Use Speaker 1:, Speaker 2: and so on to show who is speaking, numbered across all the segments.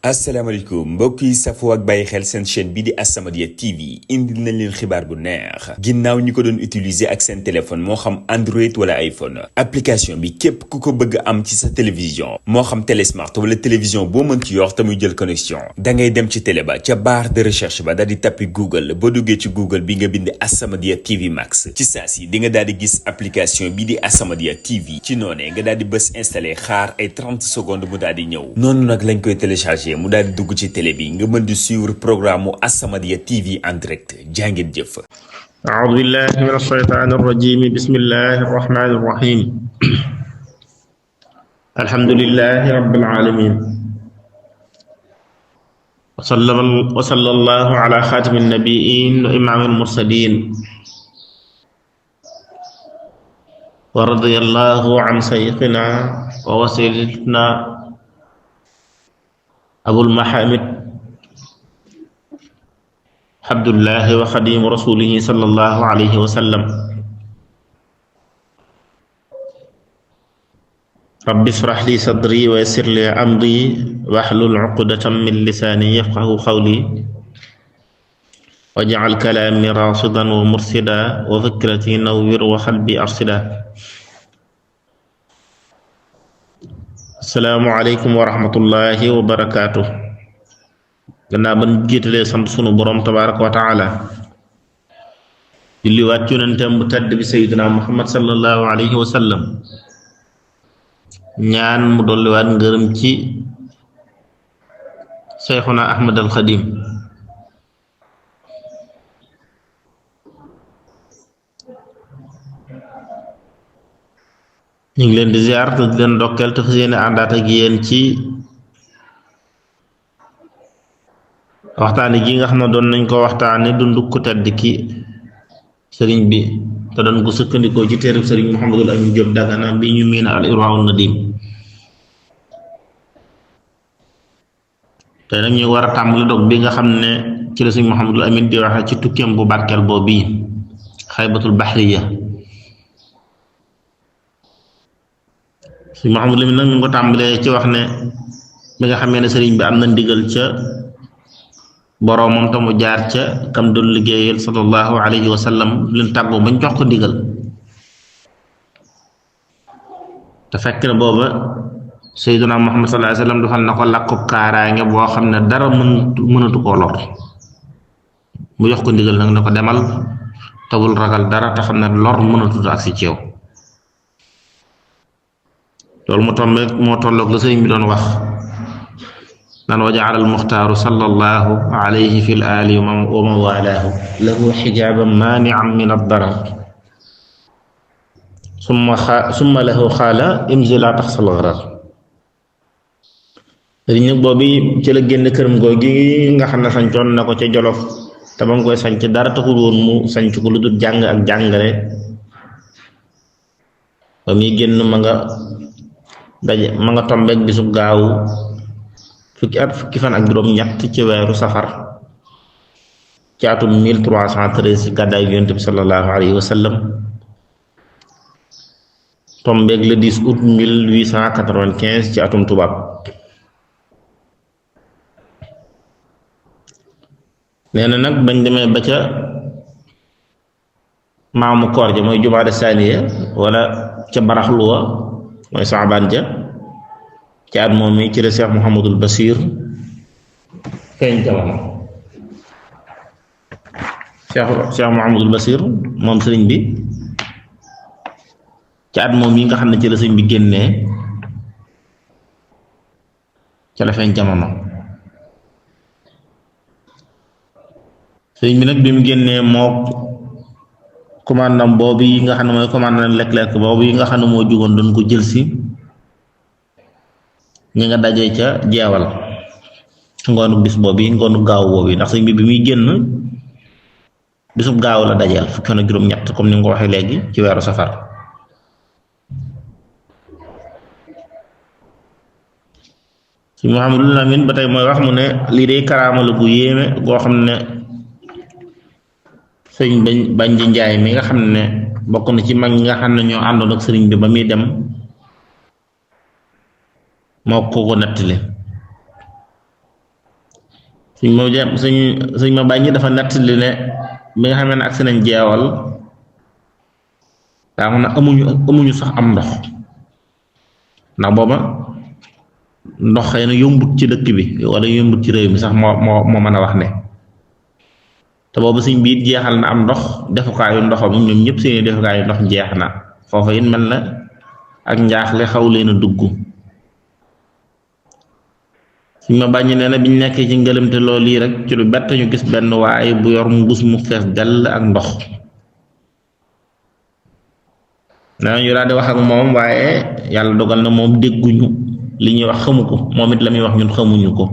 Speaker 1: asalaamaaleykum mbokk yi safoo ak bàyyi xel seen chaîne bi di As-Samadiyya TV indil nañ leen xibaar bu neex ginnaaw ñi ko doon utiliser ak seen téléphone moo xam Android wala iPhone application bi képp ku ko bëgg am ci sa télévision moo xam télésmart wala télévision boo mën ci yor te muy jël connexion da ngay dem ci télé ba ca barre de recherche ba daal di tappi Google boo duggee ci Google bi nga bind As-Samadiyya TV Max ci saa si di nga daal di gis application bi di As-Samadiyya TV ci noonee nga daal di bës installé xaar ay 30 secondes mu daal di ñëw noonu nag lañ koy téléchargé mu daal di dugg ci télé bi nga mën di suivre programme mu As-Samadiyya TV en direct jàngeen jëf.
Speaker 2: أعوذ بالله من الشيطان الرجيم بسم الله الرحمن الرحيم الحمد لله رب العالمين وصلى الله على خاتم النبيين وإمام المرسلين ورضي الله عن شيخنا ووسيلتنا أبو المحامد عبد الله وخديم رسوله صلى الله عليه وسلم رب اشرح لي صدري ويسر لي أمري واحلل عقدة من لساني يفقه قولي واجعل كلامي راشدا ومرشدا وفكرتي نور وقلبي أرشدا السلام عليكم ورحمة الله وبركاته gannaaw ba ñu jiitalee sant sunu borom tabaaraka wa taala julli waat yonentam bu tedd bi sayyidina Muhammad sallallahu alayhi wa sallam ñaan mu dolliwaat ngërëm ci Seyxuna Ahmad al Xadim ñu ngi leen di ziar te di leen ndokkeel te fas yéene àndaat ak yéen ci waxtaane gi nga xam ne doon nañ ko waxtaane dundu ku tedd ki sëriñ bi te doon ko sëkkandikoo ci téereb sëriñ Muhammadul Amin Jóob Dagana bi ñu miin al Irwaa'un Nadiim te nag ñu war a tàmbali dog bi nga xam ne ci la sëriñ Muhammadul Amin di waxe ci tukkeem bu barkeel boobu bii Xaybatul Bahriya sëriñ Muhammadul Amin nag ñu ngi ko tàmbalee ci wax ne bi nga xamee ne sëriñ bi am na ndigal ca boroomam te mu jaar ca kam doon liggéeyal sallallahu alayhi wa sallam leen tàggoo bañ jox ko ndigal te fekk na booba sayyiduna Muhammad sallallahu alayhi wa sallam defal na ko làkkub kaaraange boo xam ne dara mënatu koo lor mu jox ko ndigal nag ne ko demal te bul ragal dara te xam ne lor mënatut ak si ci yow loolu moo tolloog la sëriñ bi doon wax naan wa ja'ala al-muxtaaru sallallahu alayhi fi al-aali wa man waalaahu lahu xijaaban maani'an min ad-darar summa lahu qaala imzi laa taxsal gharar sëriñ nag boobu ci la génn këram googu nga xam ne sancoon na ko ca Jolof te ba nga koy sanc dara taxul woon mu sanc ko lu dul jàng ak jàngale ba muy génn ma nga tombeek bisu gaawu fukki fan ak juróom ñett ci weeru safar ci atum 1313 ci gàddaay Yonent bi sallallahu alayhi wa sallam tombeeg le 10 août 1895 ci atum tubaab nee na nag bañ demee ba ca maamu koor ja mooy jumaada saaniya wala ca baraxluwa mooy saabaan ja ci at moom mi ci la Cheikh Mouhamadul Basir feeñ jamono Cheikh Mouhamadul Basir moom sëriñ bi ci at moom yi nga xam ne ci la sëriñ bi génnee ci la feeñ jamono sëriñ bi nag bi mu génnee moo commandant boobu yi nga xam ne mooy commandant lekk-lekk boobu yi nga xam ne moo jugoon doon ko jël si ñi nga dajee ca jeewal ngoonu bis boobu ngoonu gaaw boobu ndax sëñ bi muy génn bisub gaaw la dajeel fukki fan ak juróom-ñett comme ni nga ko waxee léegi ci weeru safar si Muhammadul Amin ba tey mooy wax mu ne lii day karaama la gu yéeme goo xam ne sëñ bañ ji njaay mi nga xam ne bokk na ci mag ñi nga xam ne ñoo àndoon ak sëriñ bi ba muy dem moo ko nettali suñ ma bàññi dafa nettali ne bi nga xamee ne agsi nañ jeewal daa xam ne amuñu sax am ndox ndax booba ndox xëy na yombut ci dëkk bi wala yombut ci réew mi sax moo mën a wax ne te boobu sëñ bi it jeexal na am ndox defukaayu ndoxam ñoom ñëpp seeni defukaayu ndox jeex na foofa it mel na ak njaaxle xaw leen a dugg suñ ma bàññi nee na biñ nekkee ci ngëlëmte loolu yi rek ci lu bett ñu gis benn waaye bu yor mbuus mu fees dell ak ndox nee na ñu daal di wax ak moom waaye yàlla dogal na moom dégguñu li ñuy wax xamu ko moom it la muy wax ñun xamuñu ko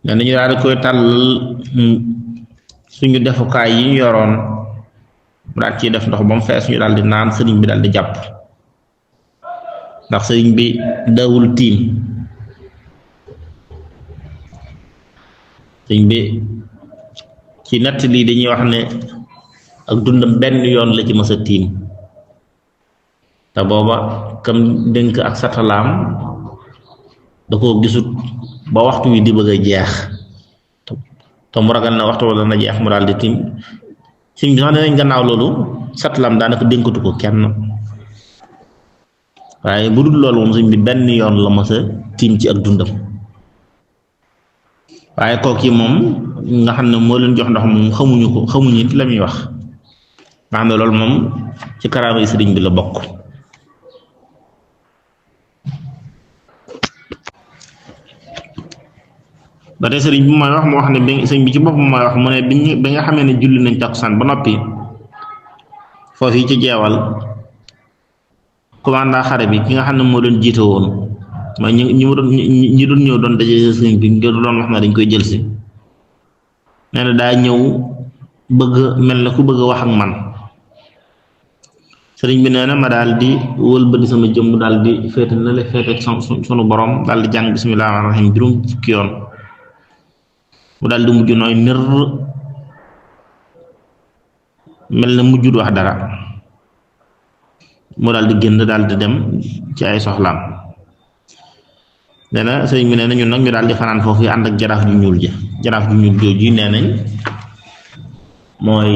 Speaker 2: nee na ñu daal di koy tàllal suñu defukaay yi ñu yoroon mu daal ciy def ndox ba mu fees ñu daal di naan sëriñ bi daal di jàpp ndax sëriñ bi dawul tiim sëriñ bi ci nett lii dañuy wax ne ak dundam benn yoon la ci mës a tiim te booba kam dénk ak satalaam da koo gisut ba waxtu wi di bëgg a jeex te mu ragal na waxtu wala na jeex mu daal di tiim sëriñ bi sax dinañ gannaaw loolu satalaam daanaka dénkatu ko kenn waaye bu dul loolu moom sëñ bi benn yoon la mës a tiim ci ak dundam waaye kooki moom nga xam ne moo leen jox ndox moom xamuñu it la muy wax nga xam ne loolu moom ci karaama yi sëriñ bi la bokk ba tey sëriñ bi mooy wax mu wax ne sëñ bi ci boppam mooy wax mu ne bi nga xamee ne julli nañ takkusaan ba noppi foofu yi ci jeewal commandant xare bi ki nga xam ne moo doon jiite woon mooy ñi doon ñëw doon daje sëñ bi ngir doon wax na dañ koy jël si nee na daa ñëw bëgg mel ne ku bëgg a wax ak man sëriñ bi nee na ma daal di wëlbati sama jëmm daal di féete na la féete ak sunu borom daal di jàng bismillaahi rahmaani rahiim juróom fukki yoon mu daal di mujj nooy nër mel na mujjut wax dara mu daal di génn daal di dem ci ay soxlaam nee na sëriñ bi nee na ñun nag ñu daal di fanaan foofu yi ànd ak jaraaf ju ñuul jooju nee nañ mooy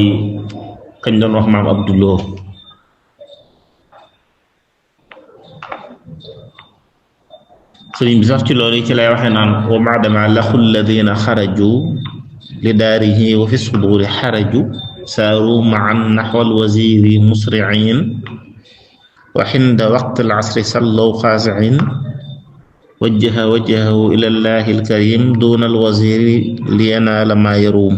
Speaker 2: kañ doon wax maam Abdullah sëriñ bi sax ci loolu ci lay waxee naan wa baadama laxu alladina xaraju li daarihi wa fi suduri xaraju saaru maan naxwa alwaziri musriin wa xinda waqti al-asri sallaw xaasiin wajjahahu ila llahi al-karim duna al-waziri liyanaala ma yaruum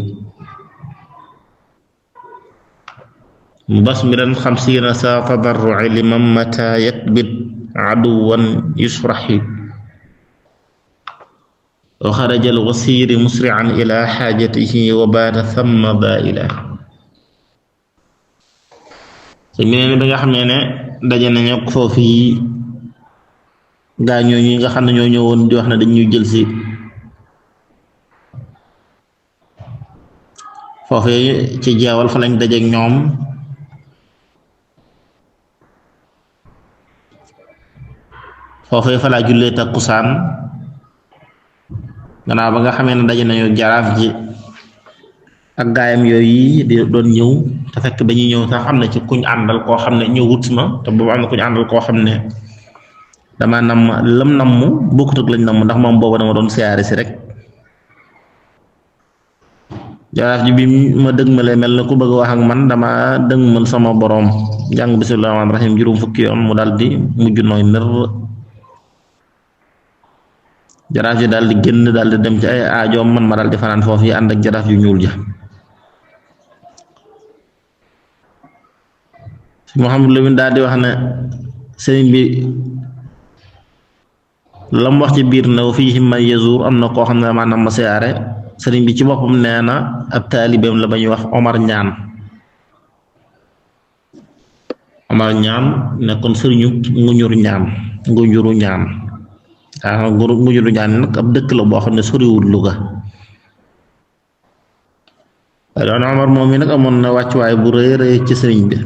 Speaker 2: mubasmiran xamsiina saa tadarruci liman mata yakbit aduwan yusraxi wa xaraja al-waziri musrican ila xaajatihi wa baata thamma daa'ila bi nga xam ne daje nañu foofu yi gaañoo ñi nga xam ne ñoo ñëwoon di wax ne dañuy jël si foofu ci jeewal fa lañ dajeek ñoom foofu fa laa jullee takkusaan gannaaw ba nga xamee ne daje nañu jaraaf ji ak gaayam yooyu di doon ñëw te fekk ba ñuy ñëw sax am na ci kuñ àndal koo xam ne ñëw wut ma te boobu am na kuñ àndal koo xam ne dama namm bokkut ak lañ namm ndax moom boobu dama doon siyaare si rek jaraaf ji bi ma dëgmalee mel na ku bëgg wax ak man dama dëgmal sama boroom jàng bismillaahi rahmaani rahiim juróom fukki yoon mu daal di mujj nooy nër jaraaf ji daal di génn daal di dem ci ay aajoom man ma daal di fanaan foofu yi ànd ak jaraaf ju ñuul ja Muhammad Lamin daal di wax ne sëriñ bi lam wax ci biir na fii man yazur am na koo xam ne maanaam ma siyaare sëriñ bi ci boppam nee na ab taalibeem la ba ñuy wax Omar Ñaan nekkoon sëriñu Nguñuru Ñaan nguñuru ñaan nag ab dëkk la boo xam ne soriwul Louga waaye doon Omar moom mi nag amoon na wàccuwaay bu rëy rëy ci sëriñ bi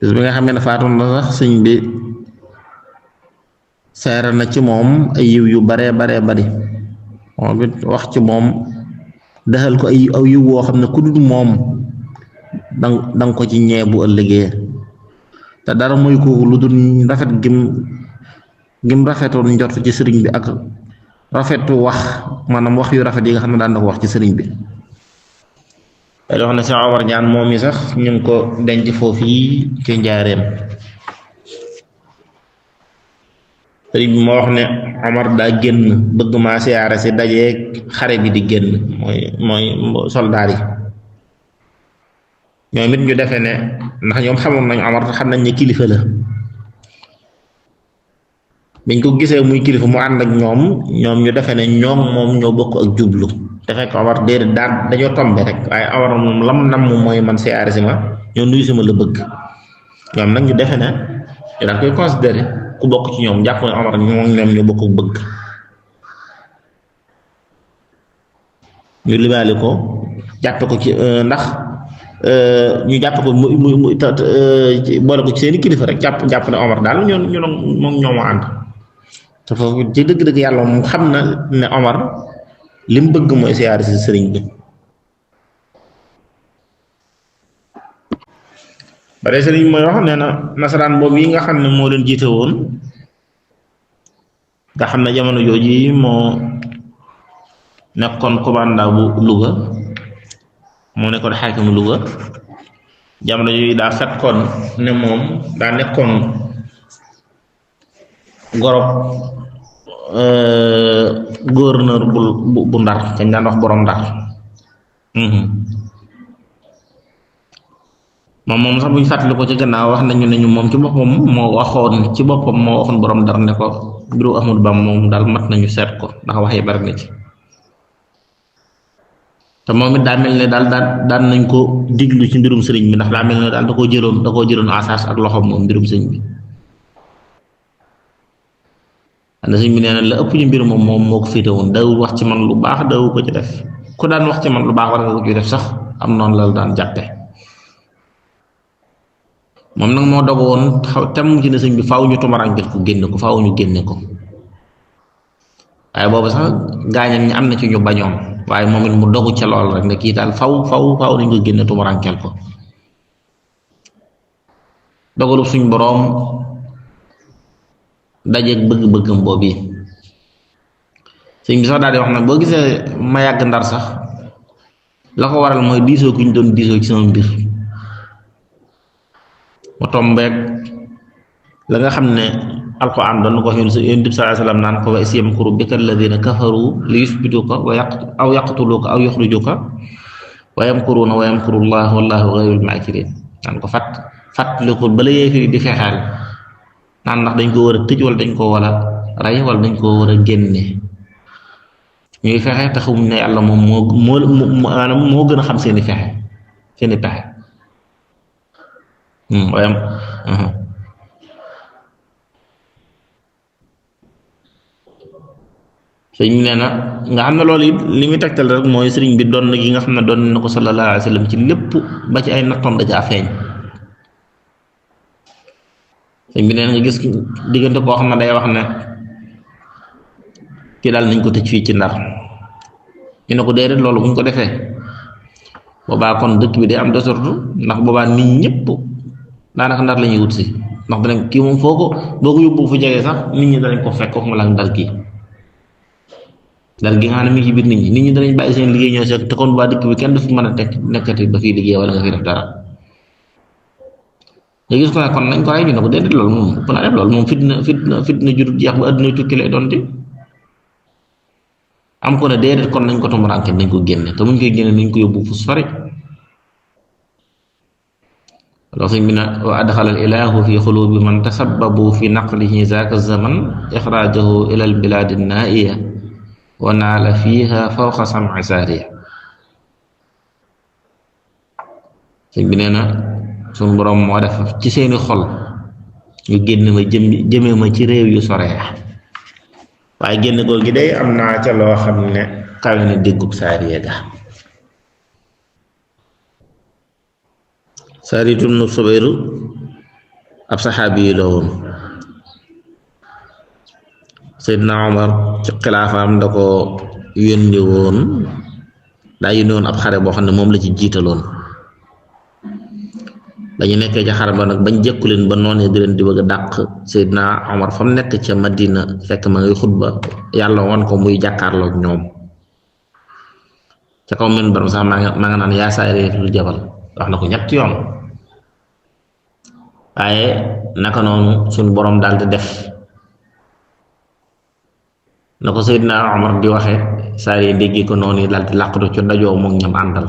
Speaker 2: bis bi nga xam ne faatoon na sax seere na ci moom ay yiw yu baree baree bari moom it wax ci moom defal ko ay aw yiw woo xam ne ku dul moom danga ko ci ñee bu ëllëgee te dara muy ko lu dul rafet gim rafetoon njort ci sëriñ bi ak rafetu wax maanaam wax yu rafet yi nga xam ne daan na ko wax ci sëriñ bi day wax ne Cheikh Omar Diagne moom mi sax ñu ngi ko denc foofu yi ci njaareem sëriñ bi moo wax ne Omar daa génn bëgg maa siyaare si dajeeg xare bi di génn mooy soldaar yi ñoom it ñu defee ne ndax ñoom xamoon nañ Omar xam nañ ne kilifa la biñ ko gisee muy kilifa mu ànd ak ñoom ñu defee ne ñoom moom ñoo bokk ak jublu te fekk Omar déedéet dañoo tombe rek waaye Omar moom lam nam mooy man siyaare si ma ñoo nuyu si ma la bëgg ñoom nag ñu defee ne ñu daan koy considéré ku bokk ci ñoom jàpp ne Omar moom ñoom ñoo bokk bëgg ñu libaale ko jàppe ko ci ndax ñu jàpp ko mu boole ko ci seeni kilifa rek jàpp ne Omar daal ñu moom ñoo ànd te foofu ci dëgg-dëgg yàlla moom xam na ne Omar li mu bëgg mooy siyaare si sëriñ bi bare sëriñ mooy wax nee na nasaraan boobu yi nga xam ne moo leen jiite woon nga xam ne jamono jooji moo nekkoon commandant bu Louga moo nekkoon xaakimu Louga jamono yooyu daa fekkoon ne moom daa nekkoon gorob gouverneur bu Ndar kañ daan wax borom Ndar moom sax bu ñu fàttali ko ci gannaaw wax nañu ne ñu moom ci boppam moo waxoon borom Ndar ne ko mbiru Ahmadu Bamba moom daal mat nañu seet ko ndax wax yi bari na ci te moom it daa mel ne daal daan nañ ko diglu ci mbirum sëriñ bi ndax daa mel ne daal da koo jëloon en charge ak loxoom moom mbirum sëriñ bi ànd sëriñ bi nee na la ëpp ñu mbir moom moo ko féete woon dawul wax ci man lu baax dawu ko ci def ku daan wax ci man lu baax war nga ko ci def sax am noonu la daan jàppe moom nag moo dogo woon tem ci ne sëriñ bi faaw ñu tumaraankel ko génne ko faaw ñu génne ko waaye boobu sax gaañam ñi am na ci ñu bañoon waaye moom it mu dogu ca lool rek ne kii daal faw dañ ko génne tumuraankel ko dogalu suñ boroom dajeeg bëgg-bëggam boobu sëñ bi sax daal di wax nag boo gisee ma yàgg Ndar sax la ko waral mooy diisoo ku ñu doon diisoo ci sama mbir mu tombeek la nga xam ne alquran doon na ko wax yonent bi sallallahu alayhi wasallam naan ko wa is yamkuru bika alladina kafaru li yusbituka aw yaqtuluka aw yuxrijuka wa yamkuruuna wa yamkuru llah wallahu xayrul maakirin naan ko fàttalikul bala yéefiri di fexeel naan ndax dañ ko war a tëj wala dañ ko war a rey wala dañ ko war a génne ñuy fexe te xamuñ ne yàlla moom maanaam moo gën a xam seeni pexe waaye sëriñ bi nee na nga xam ne loolu it li muy tegtal rek mooy sëriñ bi doon gi nga xam ne doon na ko sallallahu alayhi wa sallam ci lépp ba ci ay nattoom da caa feeñ sëriñ bi nee na nga gis diggante koo xam ne day wax ne kii daal nañ ko tëj fii ci Ndar ñu ne ko déedéet loolu bu ñu ko defee boobaa kon dëkk bi day am désordre ndax boobaa nit ñëpp daanaka Ndar la ñuy wut si ndax danañ kii moom boo ko yóbbu fu jege sax nit ñi danañ ko fekk waxuma la ak Ndar gi nga xam ne mi ngi ci biir nit ñi danañ bàyyi seen liggéey ñëw seet te kon waa dëkk bi kenn du fi mën a nekkati ba fiy liggéey wala nga fi def dara nga gis ko ne kon nañ ko ay ñu ne ko déedéet loolu moom ëpp naa def loolu moom fitna jurut jeex ba àdduna tukki lay doon di am ko ne déedéet kon nañ ko tumuraanke nañ ko génne te muñ koy génne nañ ko yóbbu fu sori loolu sëñ bi ne wa adxala al ilahu fi xulubi man tasabbabu fi naqlihi zaaka zaman ixraajahu ila al biladi naiya wa naala fiha fawqa sam'i saariya sëñ bi nee na suñu boroom moo def ci seeni xol ñu génn ma jëme ma ci réew yu sore waaye génn koo gi day am naa ca loo xam ne kawe na déggub saariya ga Saaritu ibnu Subayru ab saxaabi yi la woon Seydina Omar ci xilaafaam da ko yónni woon ab xare boo xam ne moom la ci jiitaloon dañu nekkee ca xare ba nag bañ jekku leen ba noonee di leen di bëgg a dàq Seydina Omar fa mu nekk ca Madina fekk ma ngay xutba yàlla wan ko muy jàkkaarloog ñoom ca kaw men baram sax maa nga naan yaa saariyatul jabal wax na ko ñett yoon waaye naka noonu suñ borom daal di def na ko Seydina Omar di waxe saari déggi ko noonu daal di làqatu ci dajoo moom ñam àndal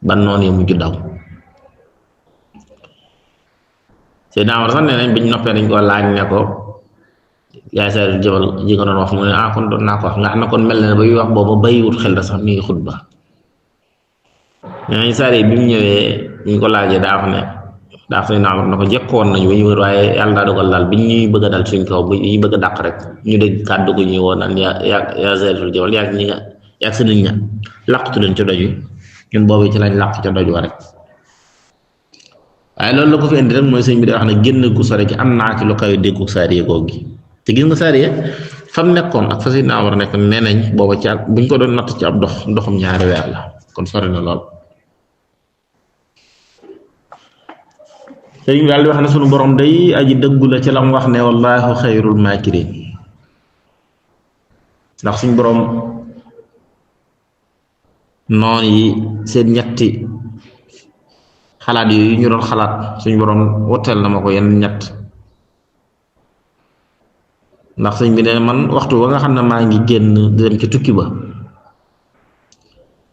Speaker 2: ban noonu yi mujj daw Seydina Omar sax nee nañ biñ noppee dañ ko laaj ne ko yaa saari jabal ji ko doon wax mu ne kon doon naa ko wax nga xam ne kon mel na ne ba yuy wax booba bàyyiwut xel da sax mi ngi xutba nee nañ saari bi mu ñëwee ñu ko laajee daa wax ne daa fa Seydina Omar na ko jekkoon nañu ba ñu wër waaye yàlla daa dogal daal biñ ñuy bëgg a dal suñ kaw bu ñu bëgg a dàq rek ñu dégg kàddu gu ñuy woon naan yaa saariyatul jabal yaa ñi nga yaa sa nit ña làqtu leen ca doju ñun boobu ci lañ làq ca doj wa rek waaye loolu la ko fi indi rek mooy sëñ bi di wax ne génn gu sore gi am naa ci lu kaw déggu saariya googu gi te gis nga saariya fam nekkoon ak fa Seydina Omar nekk nee nañ booba ci ak buñ ko doon natt ci ab ndoxum ñaari weer la kon sore na lool sëñ bi daal di wax ne sunu borom day aji dëggu la ci la mu wax ne wallaahu xayrul maakirin ndax suñ borom noon yi seen ñetti xalaat yooyu ñu doon xalaat suñ borom wotteel na ma ko yenn ñett ndax sëñ bi ne man waxtu ba nga xam ne maa ngi génn di dem ci tukki ba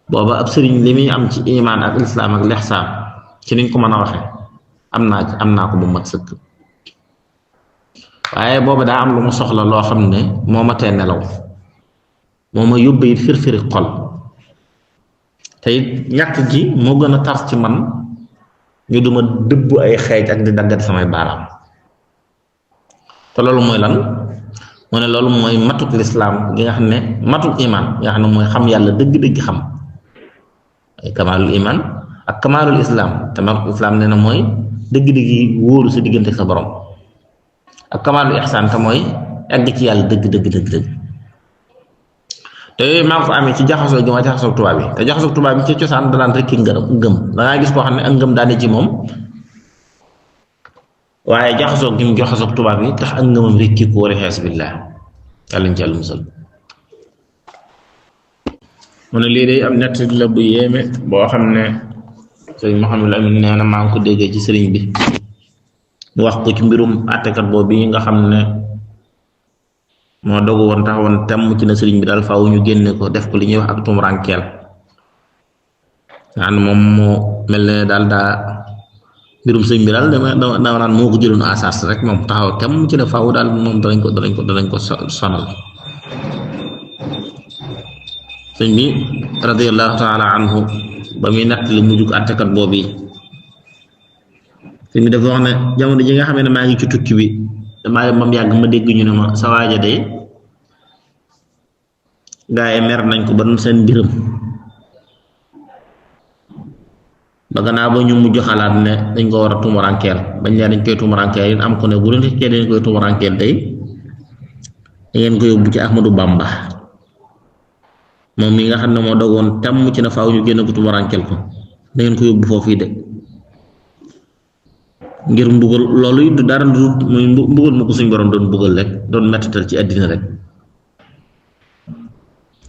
Speaker 2: booba ab sëriñ li muy am ci imaan ak lislaam ak lexsaan ci niñ ko mën a waxe am naa ko bu mat sëkk waaye booba daa am lu mu soxla loo xam ne moo ma tee nelaw moo ma yóbbu it firfiri xol te it ñàkk gi moo gën a tar ci man ñu duma dëbb ay xeej ak di daggat samay baaraam te loolu mooy lan mu ne loolu mooy matuk lislaam gi nga xam ne matuk iman nga xam ne mooy xam yàlla dëgg-dëgg xam ay kamaalul iman ak kamaalul islam te matuk islam nee na mooy dëgg-dëgg yi wóoru sa diggante sa borom ak kamaalul ihsaan te mooy egg ci yàlla dëgg te yooyu maa ngi ko amee ci jaxasoo gi ma jaxasoo tubaab yi te jaxasoo tubaab yi ci cosaan danaan rek ki ngëm dangaa gis koo xam ne ak ngëm daane ci moom waaye jaxasoo gi mu jaxasoo tubaab yi tax ak ngëmam rek ki ko war a xees billah yàlla ñu ci yàlla musal mu ne lii day am nett la bu yéeme boo xam ne sëriñ Mouhamadou Amine nee na maa ngi ko déggee ci sëriñ bi mu wax ko ci mbirum àttekat boobu yi nga xam ne moo dogu woon taxawoon temm ci na sëriñ bi daal faaw ñu génne ko def ko li ñuy wax ak tumurankeel nga xam ne moom moo mel ne daal daa mbirum sëriñ bi daal dama naan moo ko jëloon asas rek moom taxaw temm ci ne faaw daal moom danañ ko sonal sëriñ bi radiyallahu taala anhu ba muy natt li mujj ko àttekat boobu yi sëriñ bi dafa wax ne jamono ji nga xam ne maa ngi ci tukki bi damaa dem ba mu yàgg ma dégg ñu ne ma sa waaja de gaa yi mer nañ ko ba seen mbiram ba gannaaw ba ñu mujj xalaat ne dañ ko war a tumurankeel bañ ne dañ koy tumurankeel yi am ko ne bu leen fekkee dañ koy tumurankeel tey da ngeen ko yóbbu ci Ahmadu Bamba moom mi nga xam ne moo dogoon temm ci na faaw ñu génn ko tumurankeel ko da ngeen ko yóbbu foofu yi de ngir mbugal loolu it du dara du muy mbugal ma ko suñ borom doon mbugal rek doon mettital ci àddina rek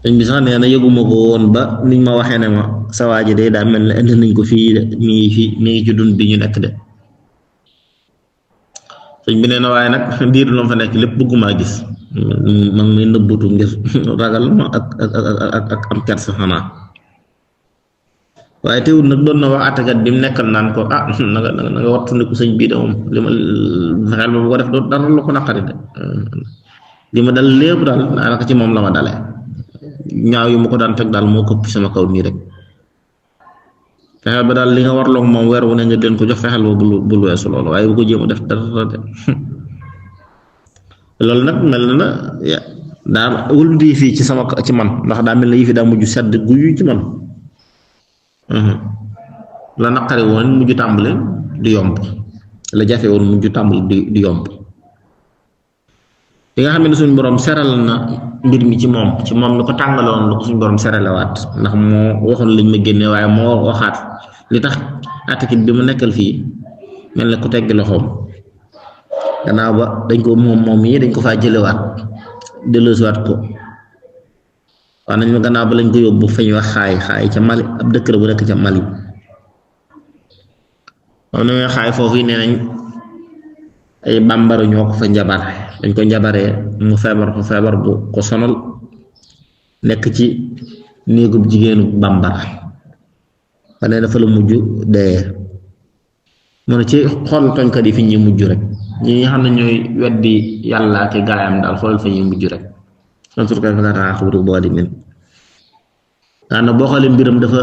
Speaker 2: sëñ bi sax nee na yëguma ko woon ba niñ ma waxee ne ma sa waa ji de daa mel ne indi nañ ko fii de mi ngi ci dund bi ñu nekk de sëñ bi nee na waaye nag diir lu ma fa nekk lépp bëggumaa gis ma ngi may nëbbutu ngir ragal ma ak am kersa xanaa waaye teewul nag doon na wax àttekat bi mu nekkal naan ko na nga wattandiku sëñ bii de moom li ma fexeel ba bu ko def doo dara lu ko naqari de li ma dal lépp daal daanaka ci moom la ma dale ñaaw yu ma ko daan teg daal moo këpp sama kaw nii rek fexeel ba daal li nga warloog moom weer wu ne nga leen ko jox fexeel ba bul weesu loolu waaye bu ko jéem a def dara de loolu nag mel na daa wëlbati fii ci sama ci man ndax daa mel na yi fi daa mujj sedd guyu ci man la naqari woon mujj tàmbali di yomb la jafe woon mujj tàmbali di yomb li nga xam ne suñu borom seral na mbir mi ci moom mi ko tàngaloon lu ko suñu borom seralewaat ndax moo waxoon lañ ma génne waaye moo waxaat li tax attaque bi mu nekkal fii mel na ku teggi loxoom gannaaw ba dañ ko moom yi dañ ko faa jëlewaat delloosiwaat ko wax nañ ma gannaaw ba lañ ko yóbbu fañ wax xaay ca Mali ab dëkk la bu nekk ca Mali moom na nga xaay foofu yi nee nañ ay bambara ñoo ko fa njabar dañ ko njabaree mu feebar bu ko sonal nekk ci néegub jigéenu bambara ba nee dafa la mujj dee mu ne ci xool tooñkat yi fi ñuy mujj rek ñi nga xam ne ñooy weddi yàlla ak gaayam daal xoolal fa ñuy mujj rek ansur kayfa kaana aaqibatul zaalimiin na boo xoolee mbiram dafa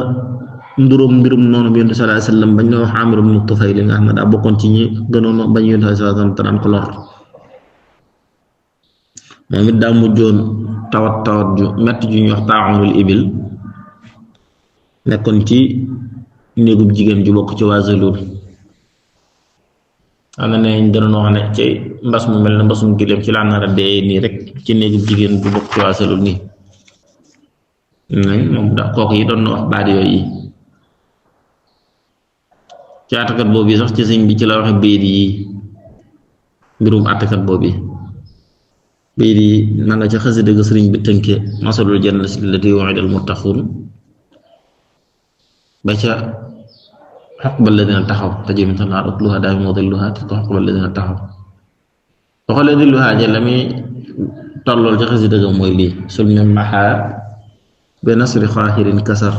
Speaker 2: mbirum noonu bi Yonent sallallahu alayhi wa sallam bañ ñoo wax Aamir ibn Tufayl li nga xam ne daa bokkoon ci ñi gënoon bañ Yonent sallallahu alayhi wa sallam te daan ko lor moom it daa mujjoon tawat ju metti ju ñuy wax taa'uunul ibil nekkoon ci néegub jigéen ju bokk ci waa Zaluul am na ne ñu doon wax ne ci mbas mu mel ne mbasum gileem ci laa nar a dee nii rek ci néegub jigéen ju bokk ci waa Zaluul nii moom ndax kooku yi doon na wax baat yooyu yi ci àttekat boobu sax ci sëñ bi ci la waxe bayit yi mbirum àttekat boobu bayit yi na nga ca xasida ga sëriñ bi tënke masalul jannati allati wu'ida al-muttaquun ba ca xaqba alladina taxaw tajri min tahtiha al-anhaaru ukuluhaa daa'imun wa dhilluhaa te ko xaqba alladina taxaw soo xoolee dhilluhaa ja la muy tollool ca xasida ga mooy lii sulmin maxaa bi nasri xaahirin kasar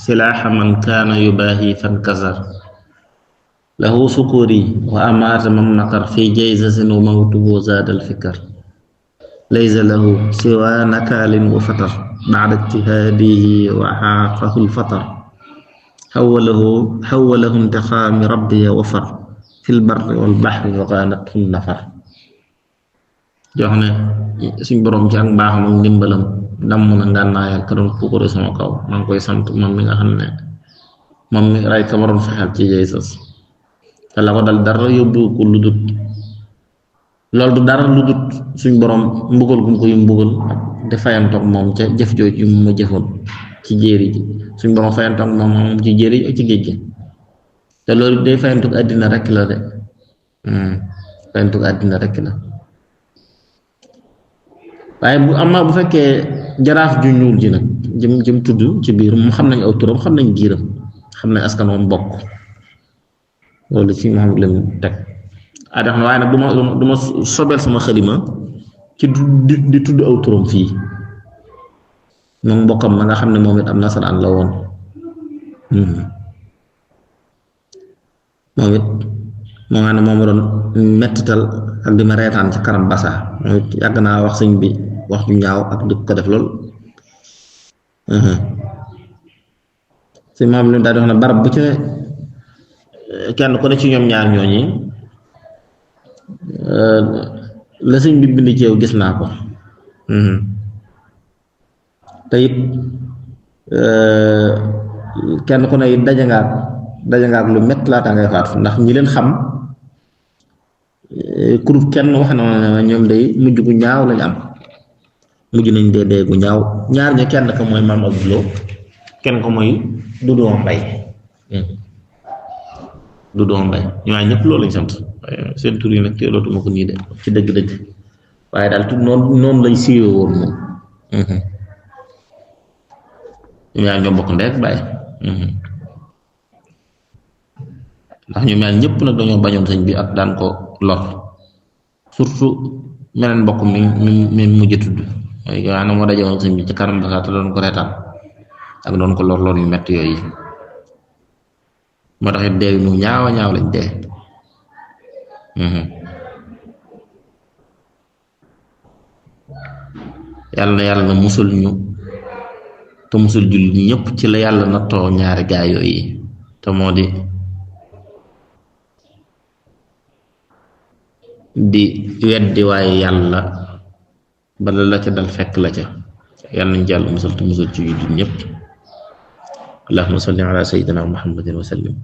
Speaker 2: silaaxa man kaana yubaahi fan kasar lahu sukuri wa amaata man naqar fi jayzatin wa mawtuhu zaadal fikar laysa lahu siwa nakaalin wa fatar ba'da ijtihaadihi wa xaaqahu lfatar xawalahu intiqaami rabbi wafar fil barri wal baxri wa qaanathu nafar jox ne suñ boroom ci ak mbaaxam ak ndimbalam damm na ngànnaayal ka doon puukare sama kaw maa ngi koy sant moom mi nga xam ne moom mi ray ka ma doon fexeel ci Jaysas te la ko dal dara yóbbu ko lu dut loolu du dara lu dut suñ boroom mbugal gum ko yu mbugal te fayantoog moom ca jëf jooj yu ma jëfoon ci jéeri ji suñ boroom fayantoog moom ci jéeri ji ak ci géej gi te loolu day fayantoog àddina rekk la de fayantoog àddina rekk la waaye bu fekkee jaraaf ju ñuul ji nag jëm tudd ci biir mu xam nañ aw turam xam nañ giiram xam nañ askan moom bokk loolu ci Muhammad Lamin teg tax na waaye nag du ma sobeel sama xalima ci di tudd aw turam fii moom mbokkam ma nga xam ne moom it am nasaraan la woon moom it moo nga ne moom doon mettital ak di ma reetaan ci kanam basa moom it yàgg naa wax sëñ bi wax ju ñaaw ak di ko def lool sëñ maam lu daal di wax ne barab bu ci kenn ku ne ci ñoom ñaar ñooñi la sëñ bi bind ci yow gis naa ko te it kenn ku ne it daje nga ak lu métti laata ngay faatu ndax ñi leen xam kurub kenn wax na ne ñoom day mujj gu ñaaw lañ am mujj nañ dee gu ñaaw ñaar ña kenn ko mooy maam Abdou Lo kenn ko mooy Dudu Mbay ñooy ñëpp loolu lañ sant seen tur yi nag teelootuma ko nii de ci dëgg-dëgg waaye daal tout noonu lañ siiwee woon moom ñaar ñoo bokk ndey ak baay ndax ñu mel ñëpp nag dañoo bañoon sëñ bi ak daan ko lor surtout meneen mbokk mi mujj tudd mooy yaa na moo dajewoon sëñ bi ci kanam basa te doon ko reetaan ak doon ko lor yu metti yooyu moo tax it dee ñu ñaawa ñaaw lañ dee yàlla na musul ñu te musul jullit ñëpp ci la yàlla nattoo ñaari gaay yooyu te moo di weddi waaye yàlla bala la ca dal fekk la ca yàlla nañ jàll musal te musul ci jullit ñëpp allahumma salli ala sayyidina muhammadin wa sallim